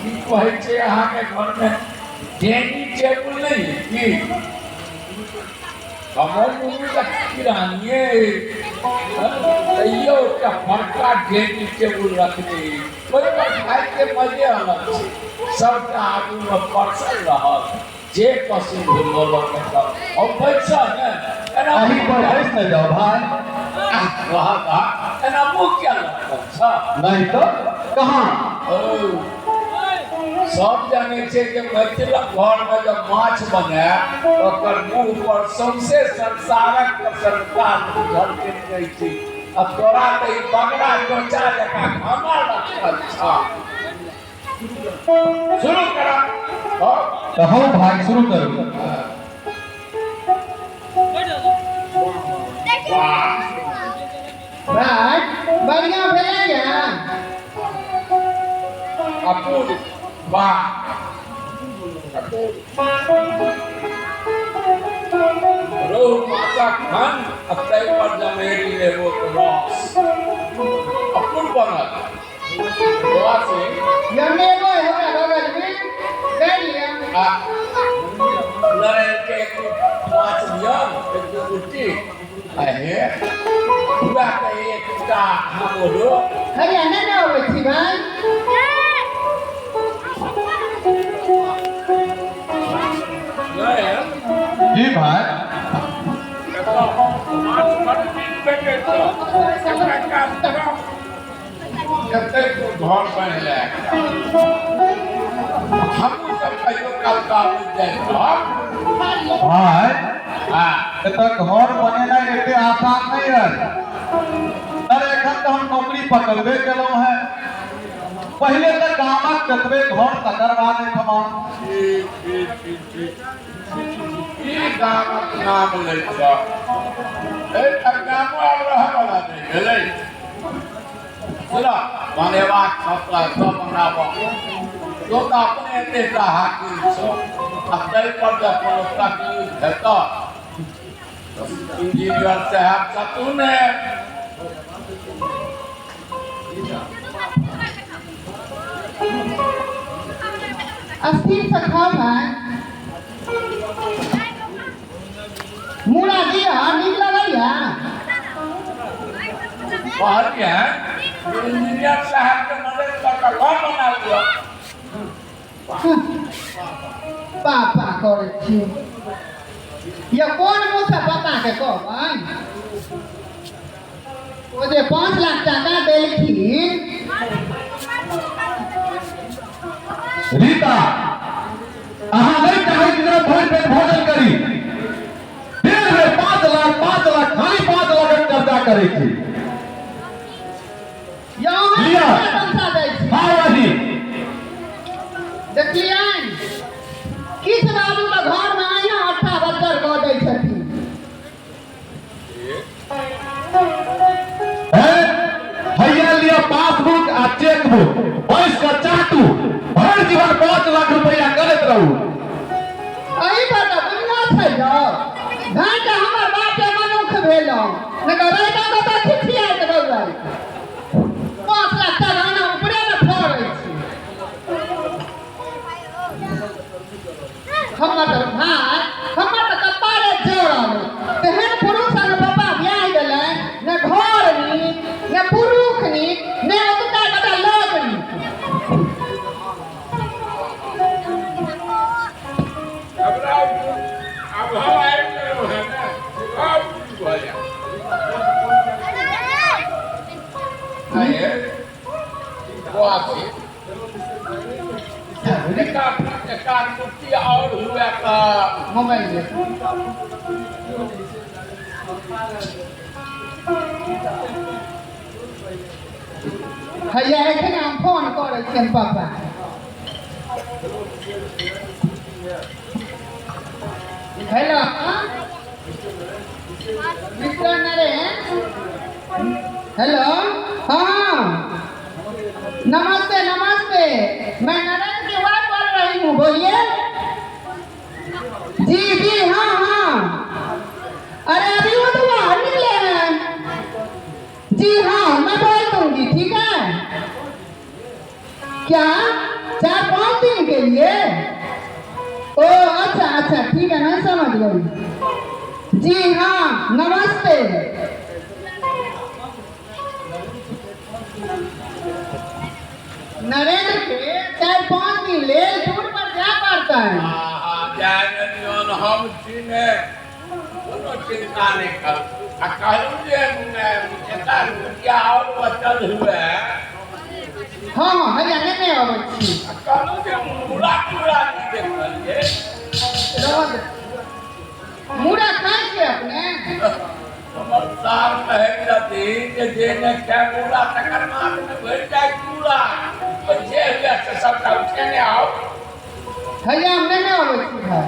की कहै छै अहाँके घरमे डाइनिंग टेबुल नहि है की? हमर मम्मी तऽ किरानिये तैयो एकटा बड़का डाइनिंग टेबुल रखने ओहि पर खाइके मजे अलग छै। सबटा आगूमे परसल रहल, जे पसंद हो लऽ लऽ के खाउ। हम बैसल ने एना अही पर बैस ने जाओ भाई। वाह वाह, एना मुँह किया लटकल छ? नहीं तो कहाँ। ओ, सब जानै छै जे मैथिलक घरमे जब माछ बने ओकर मुँह पर सौंसे संसारक प्रसन्नता झलकैत रहै छै। आ तोरा तऽ ई बगड़ा चोचा जकाँ खाना लटकल छ। शुरू कर। तऽ हौ भाई, शुरू करू। भाई, बढ़िया भेलैया। अपूर्व, वाह, रोहु माछक खन आ ताहि पर जमेरी नेबोक रस, अपूर्व बनल बौआ सिंह। यौ, नेबो हमरा बगलमे गाड़ि लिअ। आ लड़ाई के एक माछ दियौ, एक दू गुट्टी आ हे पूरा के एकटा हमरो। हरिया नहि ने अबै छी भाई? नहि। जी भाई। माछ बड नीक भेटै छौ। एकटा काज करब, कतेक तू घर बनेले, हमहूँ सब कहियो काल काबू जाइ रहब। भाई, हँ। एतऽ घर बनेनाइ एते आसान नहि अछि। अरे, एखन तऽ हम नौकरी पकड़बे केलहुँ हेँ। पहिले तऽ गामक जतबे घर, तकर बाद एहिठमा। ठीक ठीक ठीक ठीक। ई गामक नाम लै छ, एहि गामो आब रहऽ वाला नहि भेलै। सुनऽ, बनेबाक छौ तऽ सब बनाबऽ। तो तऽ अपने एतेटा हाकिम छौ आ ताहि पर जब कोनो तकलीफ हेतऽ, इंजीनियर साहब छथुन ने। स्थिर से खाउ भाई। मूड़ा दिअ, नीक लगैया। कहलियै इंजीनियर साहब के मदद कऽ कऽ घर बना लिअ। पापा करै छी या कोन मुँहसँ पापाके कहबनि? ओ जे 5 लाख टाका देलखिन। रीता, अहाँ नहि चाहै छी जे भरि पेट भोजन करी। बेर बेर 5 लाख, 5 लाख, खाली 5 लाखक चर्चा करै छी। या अहाँ लिअ। पैसा दै छी? हाँ, वही। देखलियनि, किछु बाबू तऽ घरमे अहिना अट्ठा बच्चर कऽ दै छथिन। है हैया, लिअ पासबुक आ चेकबुक, बैस कऽ चाटू। भरि जीवन 5 लाख रुपया करैत रहू। एहि पर तऽ दुनिया छै यौ। घंटा हमर बापे मनुख भेलहुँ, नहि तऽ रहिता तऽ खिखियाइत रौदै। 5 लाख टाका एना ऊपरेमे फड़ै छै। हमर तऽ भाय, हमर तऽ कपारे जड़ल। तेहन पुरुष संग पप्पा बियाह गेलै ने, घर नीक ने, पुरुष नीक ने, ओतुका कटा लोक नीक। हमरा आब हम आबि गेलहुँ हेँ ने, आब की भऽ जायत? आये बौआ सिंह, एका एका कुर्सी और हुए तऽ मोबाइल दे। हैया, एखन हम फोन करै छियनि पापा। हेलो मिस्टर नरेश, हेलो, हाँ, नमस्ते नमस्ते। मैं नरेश की वाइफ बोल रही हूँ, बोलिए। जी जी, हाँ हाँ। अरे, अभी वो तो बाहर निकले हैं। जी हाँ, मैं बोल दूंगी, ठीक है। क्या 4-5 दिन के लिए? ओ अच्छा अच्छा ठीक है, मैं समझ गई। जी हाँ, नमस्ते। नरेंद्र के 4-5 दिन ले टूर पर जा पड़ता है। हाँ, जाय ने दियौन, हम छी ने, कोनो चिंता नहि करू। आ कहलहुँ जे एता रुपया आओर बचल हुए। हाँ हाँ, हैया नेने अबै छी। आ कहलहुँ जे मुरा तुरा नहि देखलियै। रहऽ दे। मुरा खाइ छियै अपने? हमर सार कहै छथिन जे जे नहि खाय मुरा तकर माथमे भरि जाय कूड़ा। तऽ जे हुए से सबटा उठेने आउ। हैया हम नेने अबै छी भाय।